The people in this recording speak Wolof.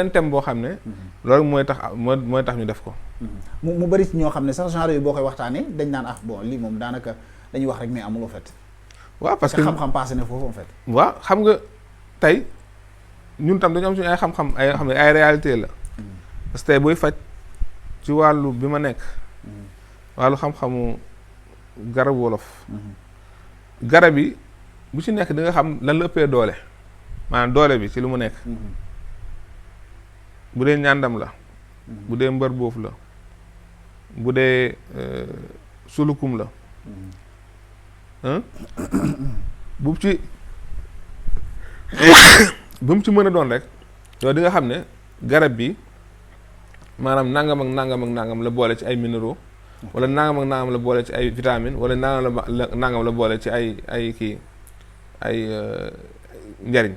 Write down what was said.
beneen thème boo xam ne loolu mooy tax ñu def ko mu bëri ci ñoo xam ne sax genre yu boo koy waxtaanee dañ naan bon lii moom daanaka dañuy wax rek mais amul en fait waaw parce que xam-xam passé na foofu en fait waaw xam nga tey ñun tam dañu am suñu ay xam-xam ay xam ne ay réalité la parce que tey booy faj ci wàllu bi ma nekk wàllu xam-xamu garab wolof garab yi bu ci nekk di nga xam lan la ëppee doole maanaam doole bi ci lu mu nekk bu dee ñàndam la bu dee mbër boof la bu dee sulukum la bu mu ci mën a doon rek yow di nga xam ne garab bi maanaam nangam ak nangam ak nangam la boole ci ay minéraux wala nangam ak nangam la boole ci ay vitamines wala nangam la boole ci ay kii ay njariñ